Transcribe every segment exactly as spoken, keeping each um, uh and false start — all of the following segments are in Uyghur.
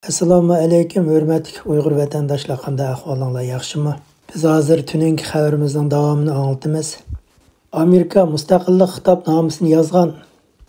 ئەسسالامۇ ئەلەيكۇم، ھۆرمەتلىك ئۇيغۇر ۋەتەنداشلار، قانداق ئەھۋالىڭلار، ياخشىمۇ؟ بىز ھازىر تۈنۈگۈنكى خەۋىرىمىزنىڭ داۋامىنى ئاڭلىتىمىز. ئامېرىكا مۇستەقىللىق خىتابنامىسىنى يازغان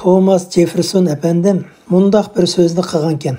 توماس جېففېرسون ئەپەندىم مۇنداق بىر سۆزنى قىلغانكەن: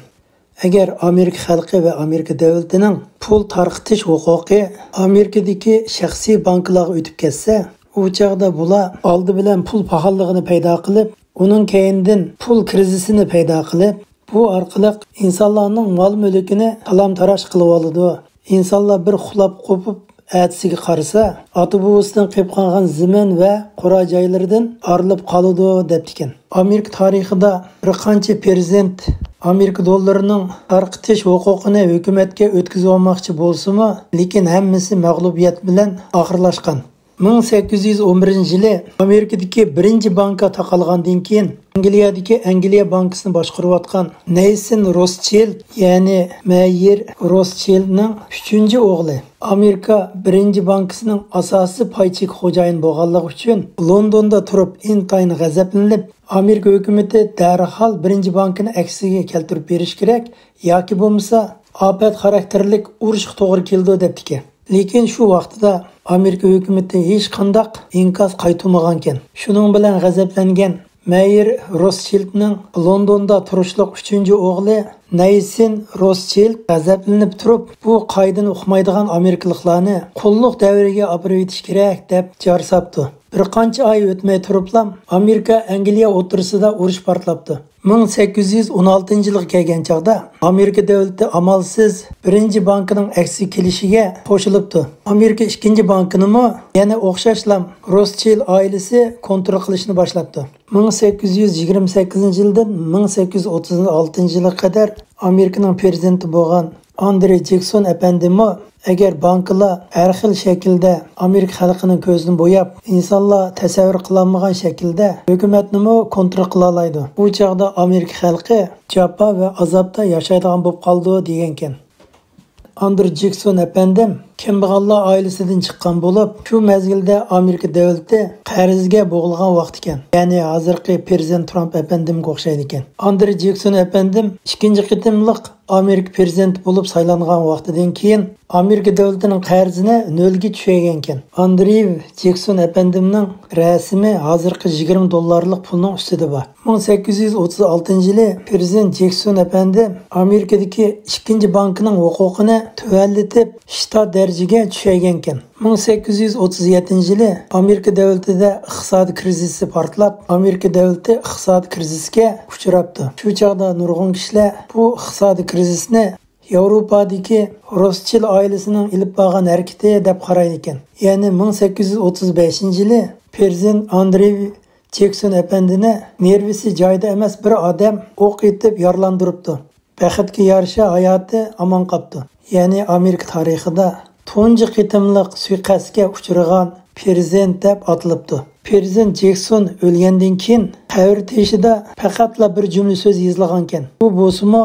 «ئەگەر ئامېرىكا خەلقى ۋە ئامېرىكا دۆلىتىنىڭ پۇل تارقىتىش ھوقۇقى ئامېرىكىدىكى شەخسىي بانكىلارغا ئۆتۈپ كەتسە، ئۇ چاغدا بۇلار ئالدى بىلەن پۇل پاخاللىقىنى پەيدا قىلىپ، ئۇنىڭ كەينىدىن پۇل كىرىزىسىنى پەيدا قىلىپ، بۇ ئارقىلىق ئىنسانلارنىڭ مال-مۈلكىنى تالان-تاراج قىلىۋالىدۇ. ئىنسانلار بىر ئۇخلاپ قوپۇپ، ئەتىسىگە قارىسا، ئاتا-بوۋىسىدىن قېلىپ قالغان زېمىن ۋە قورا-جايلىرىدىن ئايرىلىپ قالىدۇ» دەپتىكەن. ئامېرىكا تارىخىدا بىر قانچە پىرېزىدېنت ئامېرىكا دوللىرىنىڭ تارقىتىش ھوقۇقىنى ھۆكۈمەتكە ئۆتكۈزۈۋالماقچى بولسىمۇ، لېكىن ھەممىسى مەغلۇبىيەت بىلەن ئاخىرلاشقان. مىڭ سەككىز يۈز ئون بىرىنچى يىلى ئامېرىكىدىكى بىرىنچى بانكا تاقالغاندىن كېيىن، ئەنگلىيەدىكى ئەنگلىيە بانكىسىنى باشقۇرۇۋاتقان نەيسون روسچىلد، يەنى مەييېر روسچىلدنىڭ ئۈچىنچى ئوغلى، ئامېرىكا بىرىنچى بانكىسىنىڭ ئاساسىي پاي چېكى خوجايىنى بولغانلىقى ئۈچۈن، لوندوندا تۇرۇپ ئىنتايىن غەزەپلىنىپ، ئامېرىكا ھۆكۈمىتى دەرھال بىرىنچى بانكىنى ئەكسىگە كەلتۈرۈپ بېرىش كېرەك، ياكى بولمىسا ئاپەت خاراكتېرلىك ئۇرۇشقا توغرا كېلىدۇ دەپتىكەن. لېكىن شۇ ۋاقتىدا ئامېرىكا ھۆكۈمىتى ھېچقانداق ئىنكاس قايتۇرمىغانىكەن. شۇنىڭ بىلەن غەزەپلەنگەن مەييېر روسچىلدنىڭ لوندوندا تۇرۇشلۇق ئۈچىنچى ئوغلى نەيسون روسچىلد غەزەپلىنىپ تۇرۇپ، بۇ قائىدىنى ئۇقمايدىغان ئامېرىكىلىقلارنى قۇللۇق دەۋرىگە ئاپىرىۋېتىش كېرەك دەپ جار ساپتۇ. بىر قانچە ئاي ئۆتمەي تۇرۇپلا، ئامېرىكا ئەنگلىيە ئوتتۇرىسىدا ئۇرۇش پارتلاپتۇ. مىڭ سەككىز يۈز ئون ئالتىنچى يىلغا كەلگەن چاغدا، ئامېرىكا دۆلىتى ئامالسىز بىرىنچى بانكىنىڭ ئەكسىگە كېلىشىگە قوشۇلۇپتۇ. ئامېرىكا ئىككىنچى بانكىنىمۇ يەنە ئوخشاشلا روسچىلد ئائىلىسى كونترول قىلىشنى باشلاپتۇ. مىڭ سەككىز يۈز يىگىرمە سەككىزىنچى يىلدىن مىڭ سەككىز يۈز ئوتتۇز ئالتىنچى يىلغا قەدەر ئامېرىكىنىڭ پىرېزىدېنتى بولغان ئاندرېي جېكسون ئەپەندىمۇ، ئەگەر بانكىلار ھەر خىل شەكىلدە ئامېرىكا خەلقىنىڭ كۆزىنى بوياپ، ئىنسانلار تەسەۋۋۇر قىلالمىغان شەكىلدە ھۆكۈمەتنىمۇ كونترول قىلالايدۇ، بۇ چاغدا ئامېرىكا خەلقى جاپا ۋە ئازابتا ياشايدىغان بولۇپ قالىدۇ، دېگەنكەن. ئاندرېي جېكسون ئەپەندىم كەمبەغەللەر ئائىلىسىدىن چىققان بولۇپ، شۇ مەزگىلدە ئامېرىكا دۆلىتى قەرزگە بوغۇلغان ۋاقتىكەن. يەنى ھازىرقى پىرېزىدېنت ترامپ ئەپەندىمگە ئوخشايدىكەن. ئاندرېي جېكسون ئەپەندىم ئىككىنچى قېتىملىق ئامېرىكا پىرېزىدېنتى بولۇپ سايلانغان ۋاقتىدىن كېيىن، ئامېرىكا دۆلىتىنىڭ قەرزىنى نۆلگە چۈشۈرگەنكەن. ئاندرېي جېكسون ئەپەندىمنىڭ رەسىمى ھازىرقى يىگىرمە دوللارلىق پۇلنىڭ ئۈستىدە بار. مىڭ سەككىز يۈز ئوتتۇز ئالتىنچى يىلى پىرېزىدېنت جېكسون ئەپەندى ئامېرىكىدىكى ئىككىنچى بانكىنىڭ ھوقۇقىنى تۆۋەنلىتىپ، شتات دەرىجىگە چۈشۈرگەنكەن. مىڭ سەككىز يۈز ئوتتۇز يەتتىنچى يىلى ئامېرىكا دۆلىتىدە ئىقتىسادىي كىرىزىسى پارتلاپ، ئامېرىكا دۆلىتى ئىقتىسادىي كىرىزىسكە ئۇچراپتۇ. شۇ چاغدا نۇرغۇن كىشىلەر بۇ ئىقتىسادىي كىرىزىسنى ياۋروپادىكى روسچىلد ئائىلىسىنىڭ ئېلىپ بارغان ھەرىكىتى دەپ قارايدىكەن. يەنى مىڭ سەككىز يۈز ئوتتۇز بەشىنچى يىلى پىرېزىدېنت ئاندرېي جېكسون ئەپەندىنى نېرۋىسى جايىدا ئەمەس بىر ئادەم ئوق ئېتىپ يارىلاندۇرۇپتۇ. بەختكە يارىشا ھاياتى ئامان قاپتۇ. يەنى ئامېرىكا تارىخىدا تۇنجى قېتىملىق سۇيىقەستكە ئۇچرىغان پىرېزىدېنت دەپ ئاتىلىپتۇ. پىرېزىدېنت جېكسون ئۆلگەندىن كېيىن قەبرە تېشىدا پەقەتلا بىر جۈملە سۆز يېزىلغانىكەن. بۇ بولسىمۇ،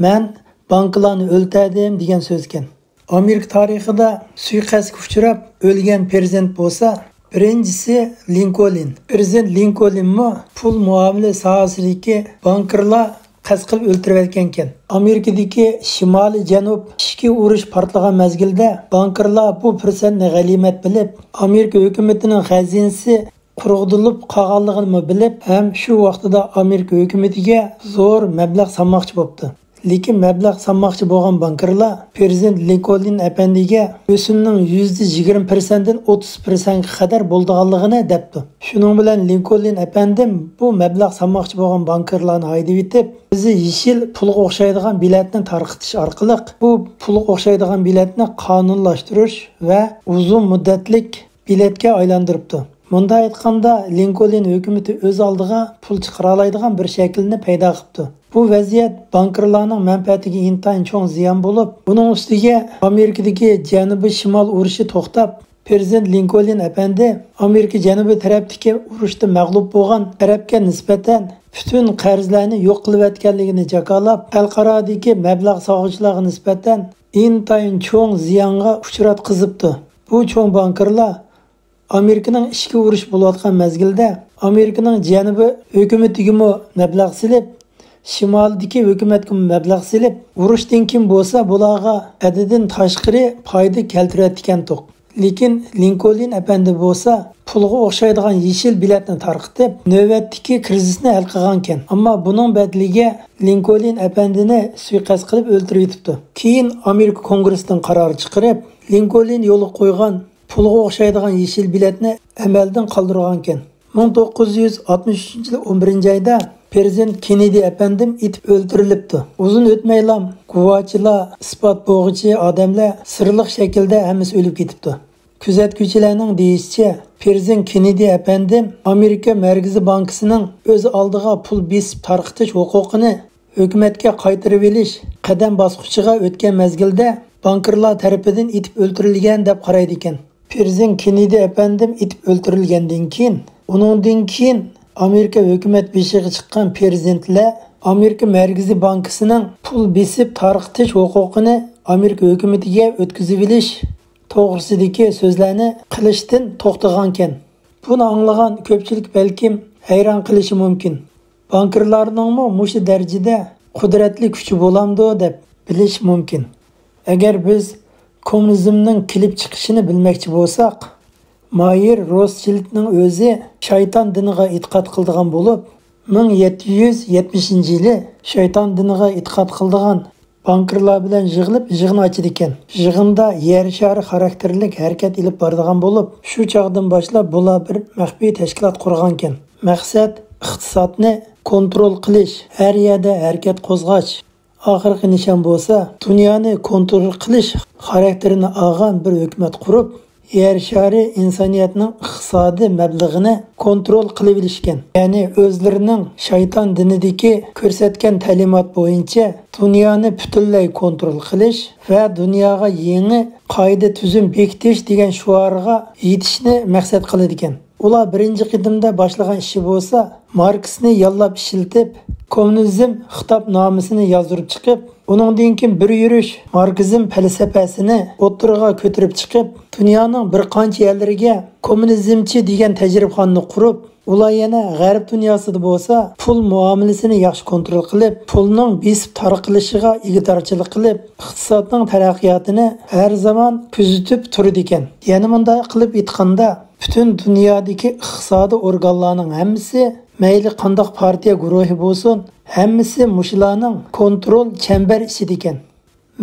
«مەن بانكىلارنى ئۆلتۈردۈم» دېگەن سۆزكەن. ئامېرىكا تارىخىدا سۇيىقەستكە ئۇچراپ ئۆلگەن پىرېزىدېنت بولسا، بىرىنچىسى لىنكولن. پىرېزىدېنت لىنكولنمۇ پۇل مۇئامىلە ساھەسىدىكى بانكىرلار قەست قىلىپ ئۆلتۈرۈۋەتكەنكەن. ئامېرىكىدىكى شىمالىي جەنۇب ئىچكى ئۇرۇش پارتلىغان مەزگىلدە بانكىرلار بۇ پۇرسەتنى غەنىيمەت بىلىپ، ئامېرىكا ھۆكۈمىتىنىڭ خەزىنىسى قۇرۇقدۇرۇلۇپ قالغانلىقىنىمۇ بىلىپ، ھەم شۇ ۋاقتىدا ئامېرىكا ھۆكۈمىتىگە زور مەبلەغ سالماقچى بوپتۇ. لېكىن مەبلەغ سالماقچى بولغان بانكىرلار پىرېزىدېنت لىنكولن ئەپەندىگە ئۆسۈمنىڭ يۈزدە يىگىرمە پىرسەنتتىن ئوتتۇز پىرسەنتكە قەدەر بولىدىغانلىقىنى دەپتۇ. شۇنىڭ بىلەن لىنكولن ئەپەندىم بۇ مەبلەغ سالماقچى بولغان بانكىرلارنى ھەيدىۋېتىپ، ئۆزى يېشىل پۇلغا ئوخشايدىغان بېلەتنى تارقىتىش ئارقىلىق بۇ پۇلغا ئوخشايدىغان بېلەتنى قانۇنلاشتۇرۇش ۋە ئۇزۇن مۇددەتلىك بېلەتكە ئايلاندۇرۇپتۇ. مۇنداق ئېيتقاندا، لىنكولن ھۆكۈمىتى ئۆز ئالدىغا پۇل چىقىرالايدىغان بىر شەكىلنى پەيدا قىپتۇ. بۇ ۋەزىيەت بانكىرلارنىڭ مەنپەئەتىگە ئىنتايىن چوڭ زىيان بولۇپ، بۇنىڭ ئۈستىگە ئامېرىكىدىكى جەنۇبىي شىمال ئۇرۇشى توختاپ، پىرېزىدېنت لىنكولن ئەپەندى ئامېرىكا جەنۇبىي تەرەپتىكى ئۇرۇشتا مەغلۇپ بولغان تەرەپكە نىسبەتەن پۈتۈن قەرزلەرنى يوق قىلىۋەتكەنلىكىنى جاكارلاپ، خەلقئارادىكى مەبلەغ سالغۇچىلارغا نىسبەتەن ئىنتايىن چوڭ زىيانغا ئۇچراتقۇزۇپتۇ. بۇ چوڭ بانكىرلار ئامېرىكىنىڭ ئىچكى ئۇرۇش بولۇۋاتقان مەزگىلدە ئامېرىكىنىڭ جەنۇبىي ھۆكۈمىتىگىمۇ مەبلەغ سېلىپ، شىمالدىكى ھۆكۈمەتكىمۇ مەبلەغ سېلىپ، ئۇرۇشتىن كېيىن بولسا بۇلارغا ھەددىدىن تاشقىرى پايدا كەلتۈرۈۋەتكەنتۇق. لېكىن لىنكولن ئەپەندى بولسا پۇلغا ئوخشايدىغان يېشىل بېلەتنى تارقىتىپ، نۆۋەتتىكى كىرىزىسنى ھەل قىلغانىكەن. ئەمما بۇنىڭ بەدىلىگە لىنكولن ئەپەندىنى سۇيىقەست قىلىپ ئۆلتۈرۈۋېتىپتۇ. كېيىن ئامېرىكا كونگرېسىدىن قارار چىقىرىپ، لىنكولن يولغا قويغان پۇلغا ئوخشايدىغان يېشىل بېلەتنى ئەمەلدىن قالدۇرغانىكەن. مىڭ توققۇز يۈز ئاتمىش ئۈچىنچى يىلى ئون بىرىنچى ئايدا پىرېزىدېنت كېننېدى ئەپەندىم ئېتىپ ئۆلتۈرۈلۈپتۇ. ئۇزۇن ئۆتمەيلا گۇۋاچىلار، ئىسپات بوغۇچى ئادەملەر سىرلىق شەكىلدە ھەممىسى ئۆلۈپ كېتىپتۇ. كۆزەتكۈچىلەرنىڭ دېيىشىچە، پىرېزىدېنت كېننېدى ئەپەندىم ئامېرىكا مەركىزىي بانكىسىنىڭ ئۆز ئالدىغا پۇل بېسىپ تارقىتىش ھوقۇقىنى ھۆكۈمەتكە قايتۇرۇۋېلىش قەدەم باسقۇچىغا ئۆتكەن مەزگىلدە، بانكىرلار تەرىپىدىن ئېتىپ ئۆلتۈرۈلگەن دەپ قارايدىكەن. پىرېزىدېنت كېننېدى ئەپەندىم ئېتىپ ئۆلتۈرۈلگەندىن كېيىن، ئۇنىڭدىن كېيىن ئامېرىكا ھۆكۈمەت بېشىغا چىققان پىرېزىدېنتلەر ئامېرىكا مەركىزىي بانكىسىنىڭ پۇل بېسىپ تارقىتىش ھوقۇقىنى ئامېرىكا ھۆكۈمىتىگە ئۆتكۈزۈۋېلىش توغرىسىدىكى سۆزلەرنى قىلىشتىن توختىغانىكەن. بۇنى ئاڭلىغان كۆپچىلىك بەلكىم ھەيران قېلىشى مۇمكىن. بانكىرلارنىڭمۇ مۇشۇ دەرىجىدە قۇدرەتلىك كۈچى بولامدۇ دەپ بىلىش مۇمكىن. ئەگەر بىز كوممۇنىزمنىڭ كېلىپ چىقىشىنى بىلمەكچى بولساق، مايېر روسچىلدنىڭ ئۆزى شايتان دىنىغا ئېتىقاد قىلىدىغان بولۇپ، مىڭ يەتتە يۈز يەتمىشىنچى يىلى شايتان دىنىغا ئېتىقاد قىلىدىغان بانكىرلار بىلەن يىغىلىپ يىغىن ئاچىدىكەن. يىغىندا يەر شارى خاراكتېرلىك ھەرىكەت ئېلىپ بارىدىغان بولۇپ، شۇ چاغدىن باشلاپ بۇلار بىر مەخپىي تەشكىلات قۇرغانكەن. مەقسەت ئىقتىسادنى كونترول قىلىش، ھەر يەردە ھەرىكەت قوزغاش. ئاخىرقى نىشان بولسا دۇنيانى كونترول قىلىش خاراكتېرىنى ئالغان بىر ھۆكۈمەت قۇرۇپ، يەر شارى ئىنسانىيەتنىڭ ئىقتىسادىي مەبلىغىنى كونترول قىلىۋېلىشكەن. يەنى ئۆزلىرىنىڭ شايتان دىنىدىكى كۆرسەتكەن تەلىمات بويىچە دۇنيانى پۈتۈنلەي كونترول قىلىش ۋە دۇنياغا يېڭى قائىدە تۈزۈم بېكىتىش دېگەن شوئارغا يېتىشنى مەقسەت قىلىدىكەن. ئۇلار بىرىنچى قېتىمدا باشلىغان ئىشى بولسا، ماركسنى ياللاپ ئىشلىتىپ، كوممۇنىزم خىتابنامىسىنى يازدۇرۇپ چىقىپ، ئۇنىڭدىن كېيىن بىر يۈرۈش ماركسىزم پەلسەپىسىنى ئوتتۇرىغا كۆتۈرۈپ چىقىپ، دۇنيانىڭ بىر قانچە يەرلىرىگە كوممۇنىزمچى دېگەن تەجرىبىخانىنى قۇرۇپ، ئۇلار يەنە غەرب دۇنياسىدا بولسا پۇل مۇئامىلىسىنى ياخشى كونترول قىلىپ، پۇلنىڭ بېسىپ تارقىلىشىغا ئىگىدارچىلىق قىلىپ، ئىقتىسادنىڭ تەرەققىياتىنى ھەر زامان كۆزىتىپ تۇرىدىكەن. يەنە مۇنداق قىلىپ ئېيتقاندا، پۈتۈن دۇنيادىكى ئىقتىسادىي ئورگانلارنىڭ ھەممىسى، مەيلى قانداق پارتىيە گۇرۇھى بولسۇن، ھەممىسى مۇشۇلارنىڭ كونترول چەمبەر ئىچىدىكەن.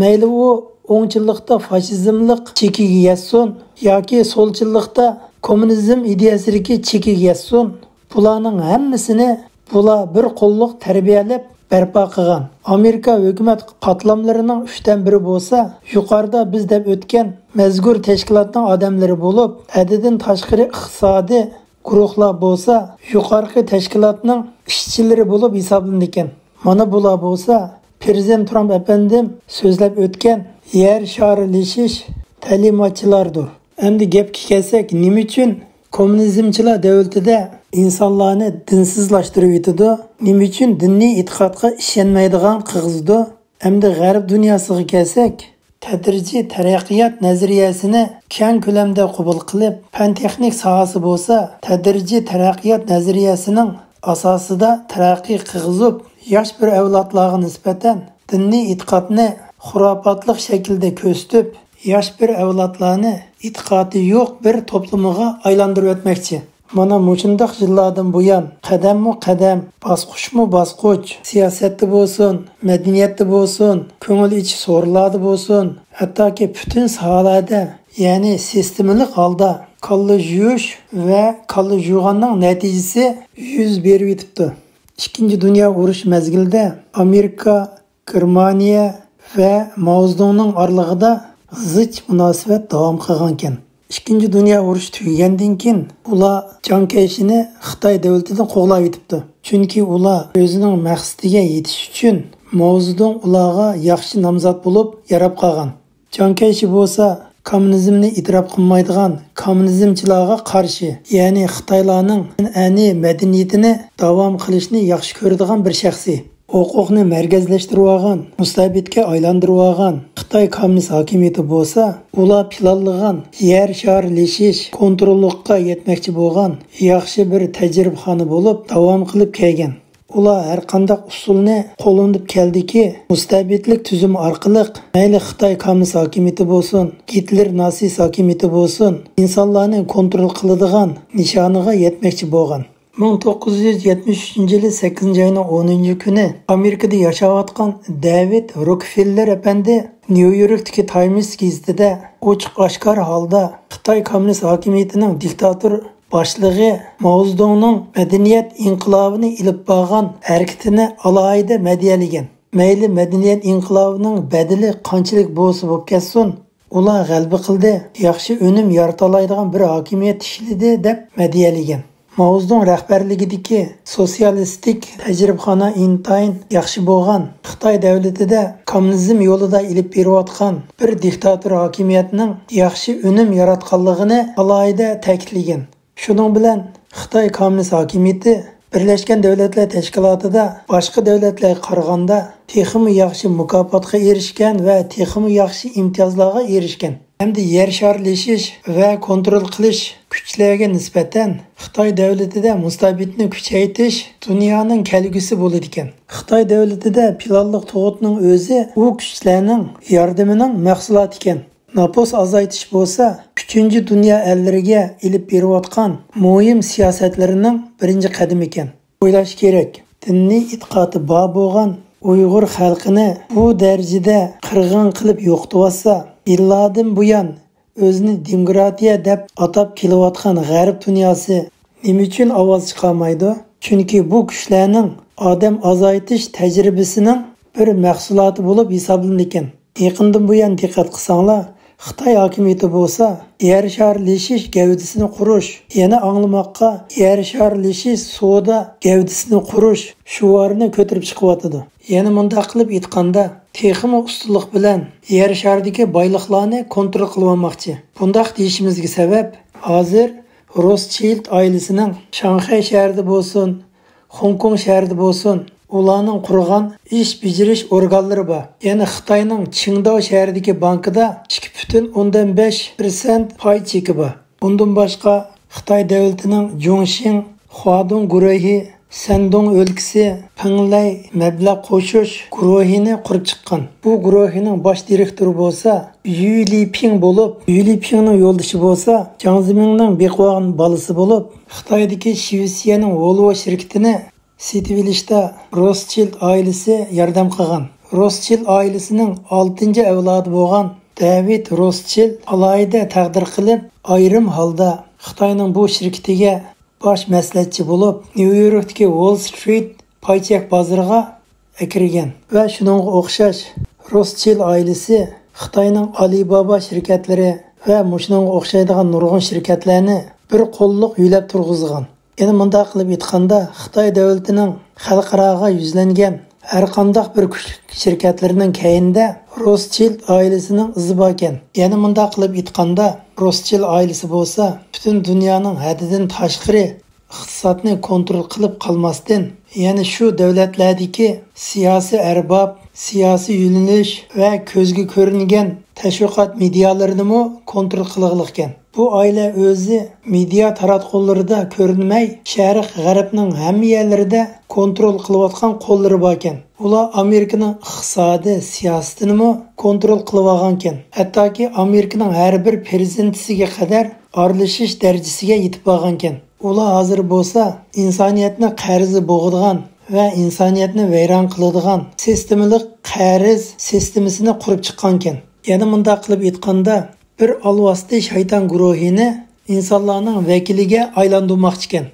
مەيلى ئۇ ئوڭچىللىقتا فاشىزملىق چېكىگە يەتسۇن ياكى سولچىللىقتا كوممۇنىزم ئىدىيەسىدىكى چېكىگە يەتسۇن، بۇلارنىڭ ھەممىسىنى بۇلار بىر قوللۇق تەربىيەلەپ بەرپا قىلغان. ئامېرىكا ھۆكۈمەت قاتلاملىرىنىڭ ئۈچتىن بىرى بولسا يۇقىرىدا بىز دەپ ئۆتكەن مەزكۇر تەشكىلاتنىڭ ئادەملىرى بولۇپ، ھەددىدىن تاشقىرى ئىقتىسادىي گۇرۇھلار بولسا يۇقارقى تەشكىلاتنىڭ ئىشچىلىرى بولۇپ ھېسابلىنىدىكەن. مانا بۇلار بولسا پىرېزىدېنت ترامپ ئەپەندىم سۆزلەپ ئۆتكەن يەر شارىلىشىش تەلىماتچىلاردۇر. ئەمدى گەپكە كەلسەك، نېمە ئۈچۈن كوممۇنىزمچىلار دۆلىتىدە ئىنسانلارنى دىنسىزلاشتۇرۇۋېتىدۇ؟ نېمە ئۈچۈن دىنىي ئېتىقادقا ئىشەنمەيدىغان قىلغۇزىدۇ؟ ئەمدى غەرب دۇنياسىغا كەلسەك، تەدرىجىي تەرەققىيات نەزەرىيەسىنى كەڭ كۆلەمدە قوبۇل قىلىپ، پەن-تېخنىك ساھەسى بولسا تەدرىجىي تەرەققىيات نەزەرىيەسىنىڭ ئاساسىدا تەرەققىي قىلغۇزۇپ، ياش بىر ئەۋلادلارغا نىسبەتەن دىنىي ئېتىقادنى خۇراپاتلىق شەكىلدە كۆرسىتىپ، ياش بىر ئەۋلادلارنى ئېتىقادى يوق بىر توپلىمىغا ئايلاندۇرۇۋەتمەكچى. مانا مۇشۇنداق يىللاردىن بۇيان قەدەممۇ قەدەم، باسقۇچمۇ باسقۇچ، سىياسەتتە بولسۇن، مەدەنىيەتتە بولسۇن، كۆڭۈل ئېچىش سورۇنلاردا بولسۇن، ھەتتاكى پۈتۈن ساھەلەردە، يەنى سىستېمىلىق ھالدا كاللا يۇيۇش ۋە كاللا يۇغاننىڭ نەتىجىسى يۈز بېرىۋېتىپتۇ. ئىككىنچى دۇنيا ئۇرۇشى مەزگىلىدە ئامېرىكا، گېرمانىيە ۋە ماۋزېدۇڭنىڭ ئارىلىقىدا زىچ مۇناسىۋەت داۋام قىلغانىكەن. ئىككىنچى دۇنيا ئۇرۇشى تۈگىگەندىن كېيىن ئۇلار جياڭ كەيشىنى خىتاي دۆلىتىدىن قوغلاۋېتىپتۇ. چۈنكى ئۇلار ئۆزىنىڭ مەقسىتىگە يېتىش ئۈچۈن ماۋزېدۇڭ ئۇلارغا ياخشى نامزات بولۇپ ياراپ قالغان. جياڭ كەيشى بولسا كوممۇنىزمنى ئېتىراپ قىلمايدىغان كوممۇنىزمچىلارغا قارشى، يەنى خىتايلارنىڭ ئەنئەنىۋى مەدەنىيىتىنى داۋام قىلىشنى ياخشى كۆرىدىغان بىر شەخسىي. ھوقۇقنى مەركەزلەشتۈرۈۋالغان، مۇستەبىتكە ئايلاندۇرۇۋالغان خىتاي كوممۇنىست ھاكىمىيىتى بولسا، ئۇلار پىلانلىغان يەر شارىلىشىش كونتروللۇققا يەتمەكچى بولغان ياخشى بىر تەجرىبىخانا بولۇپ داۋام قىلىپ كەلگەن. ئۇلار ھەر قانداق ئۇسۇلنى قوللىنىپ كەلدىكى، مۇستەبىتلىك تۈزۈم ئارقىلىق مەيلى خىتاي كوممۇنىست ھاكىمىيىتى بولسۇن، گىتلېر ناتسىست ھاكىمىيىتى بولسۇن، ئىنسانلارنى كونترول قىلىدىغان نىشانىغا يەتمەكچى بولغان. مىڭ توققۇز يۈز يەتمىش ئۈچىنچى يىلى سەككىزىنچى ئاينىڭ ئونىنچى كۈنى ئامېرىكىدا ياشاۋاتقان دېۋىد روكفېللېر ئەپەندى نيۇ يوركتىكى تايمس گېزىتىدە ئوچۇق ئاشكارا ھالدا خىتاي كوممۇنىست ھاكىمىيىتىنىڭ دىكتاتور باشلىقى ماۋزېدۇڭنىڭ مەدەنىيەت ئىنقىلابىنى ئېلىپ بارغان ھەرىكىتىنى ئالاھىدە مەدھىيەلىگەن. مەيلى مەدەنىيەت ئىنقىلابىنىڭ بەدىلى قانچىلىك بولسا بولۇپ كەتسۇن، ئۇلار غەلىبە قىلدى، ياخشى ئۈنۈم يارىتالايدىغان بىر ھاكىمىيەت تىكلىدى، دەپ مەدھىيەلىگەن. ماۋزېدۇڭ رەھبەرلىكىدىكى سوتسىيالىستىك تەجرىبىخانا ئىنتايىن ياخشى بولغان خىتاي دەۋلىتىدە كوممۇنىزم يولىدا ئېلىپ بېرىۋاتقان بىر دىكتاتور ھاكىمىيەتنىڭ ياخشى ئۈنۈم ياراتقانلىقىنى ئالاھىدە تەكىتلىگەن. شۇنىڭ بىلەن خىتاي كوممۇنىست ھاكىمىيىتى بىرلەشكەن دۆلەتلەر تەشكىلاتىدا باشقا دۆلەتلەرگە قارىغاندا تېخىمۇ ياخشى مۇكاپاتقا ئېرىشكەن ۋە تېخىمۇ ياخشى ئىمتىيازلارغا ئېرىشكەن ھەمدە يەر شارلىشىش ۋە كونترول قىلىش كۈچلەرگە نىسبەتەن خىتاي دەۋلىتىدە مۇستەبىتنى كۈچەيتىش دۇنيانىڭ كەلگۈسى بولىدىكەن. خىتاي دەۋلىتىدە پىلانلىق تۇغۇتنىڭ ئۆزى ئۇ كۈچلەرنىڭ ياردىمىنىڭ مەھسۇلاتى ئىكەن. نوپۇس ئازايتىش بولسا ئۈچىنچى دۇنيا ئەللىرىگە ئېلىپ بېرىۋاتقان مۇھىم سىياسەتلىرىنىڭ بىرىنچى قەدىمى ئىكەن. ئويلاش كېرەك، دىنىي ئېتىقادى بار بولغان ئۇيغۇر خەلقىنى بۇ دەرىجىدە قىرغىن قىلىپ يوقىتىۋاتسا، يىللاردىن بۇيان ئۆزىنى دېموكراتىيە دەپ ئاتاپ كېلىۋاتقان غەرب دۇنياسى نېمە ئۈچۈن ئاۋاز چىقارمايدۇ؟ چۈنكى بۇ كۈچلەرنىڭ ئادەم ئازايتىش تەجرىبىسىنىڭ بىر مەھسۇلاتى بولۇپ ھېسابلىنىدىكەن. يېقىندىن بۇيان دىققەت قىلساڭلار، خىتاي ھاكىمىيىتى بولسا يەر شارلىشىش گەۋدىسىنى قۇرۇش، يەنە ئاڭلىماققا يەر شارلىشىش سودا گەۋدىسىنى قۇرۇش شوئارىنى كۆتۈرۈپ چىقىۋاتىدۇ. يەنە مۇنداق قىلىپ ئېيتقاندا، تېخىمۇ ئۇستىلىق بىلەن يەر شارىدىكى بايلىقلارنى كونترول قىلىۋالماقچى. بۇنداق دېيىشىمىزگە سەۋەب، ھازىر روسچىلد ئائىلىسىنىڭ شاڭخەي شەھىرىدە بولسۇن، خوڭكوڭ شەھىرىدە بولسۇن، ئۇلارنىڭ قۇرغان ئىش بېجىرىش ئورگانلىرى بار. يەنە خىتاينىڭ چىڭداۋ شەھىرىدىكى بانكىدا ئىككى پۈتۈن ئوندىن بەش پىرسەنت پاي چېكى بار. ئۇندىن باشقا، خىتاي دۆلىتىنىڭ جۇڭشىڭ، خۇادۇڭ گۇرۇھى، سەندۇڭ ئۆلكىسى پىڭلەي مەبلەغ قوشۇش گۇرۇھىنى قۇرۇپ چىققان. بۇ گۇرۇھىنىڭ باش دىرېكتورى بولسا يۈ لىپىڭ بولۇپ، يۈ لىپىڭنىڭ يولدىشى بولسا جاڭ زېمىڭنىڭ بېقىۋالغان بالىسى بولۇپ، خىتايدىكى شىۋېتسىيەنىڭ ۋولۋو شىركىتىنى سېتىۋېلىشتا روسچىلد ئائىلىسى ياردەم قىلغان. روسچىلد ئائىلىسىنىڭ ئالتىنچى ئەۋلادى بولغان دەۋىد روسچىلد ئالاھىدە تەقدىر قىلىپ، ئايرىم ھالدا خىتاينىڭ بۇ شىركىتىگە باش مەسلىھەتچى بولۇپ، نيۇ يوركتىكى ۋول سترىت پاي چەك بازىرىغا ئەكىرگەن ۋە شۇنىڭغا ئوخشاش روسچىلد ئائىلىسى خىتاينىڭ ئالىبابا شىركەتلىرى ۋە مۇشۇنىڭغا ئوخشايدىغان نۇرغۇن شىركەتلەرنى بىر قوللۇق يۆلەپ تۇرغۇزغان. يەنە مۇنداق قىلىپ ئېيتقاندا، خىتاي دۆلىتىنىڭ خەلقئاراغا يۈزلەنگەن ھەر قانداق بىر كۈچلۈك شىركەتلىرىنىڭ كەينىدە روسچىلد ئائىلىسىنىڭ ئىزى باركەن. يەنە مۇنداق قىلىپ ئېيتقاندا، روسچىلد ئائىلىسى بولسا پۈتۈن دۇنيانىڭ ھەددىدىن تاشقىرى ئىقتىسادنى كونترول قىلىپ قالماستىن، يەنە شۇ دۆلەتلەردىكى سىياسىي ئەرباب، سىياسىي يۆنىلىش ۋە كۆزگە كۆرۈنگەن تەشۋىقات مېدىيالىرىنىمۇ كونترول قىلغىلىقكەن. بۇ ئائىلە ئۆزى مېدىيا تاراتقۇلىرىدا كۆرۈنمەي، شەرق غەربنىڭ ھەممە يەرلىرىدە كونترول قىلىۋاتقان قوللىرى باركەن. ئۇلار ئامېرىكىنىڭ ئىقتىسادىي سىياسىتىنىمۇ كونترول قىلىۋالغانكەن. ھەتتاكى ئامېرىكىنىڭ ھەر بىر پىرېزىدېنتىسىگە قەدەر ئارىلىشىش دەرىجىسىگە يېتىپ بارغانكەن. ئۇلار ھازىر بولسا ئىنسانىيەتنى قەرزى بوغىدىغان ۋە ئىنسانىيەتنى ۋەيران قىلىدىغان سىستېمىلىق قەرز سىستېمىسىنى قۇرۇپ چىققانكەن. يەنە مۇنداق قىلىپ ئېيتقاندا، بىر ئالۋاستى شەيتان گۇرۇھىنى ئىنسانلارنىڭ ۋەكىلىگە ئايلاندۇرماقچىكەن.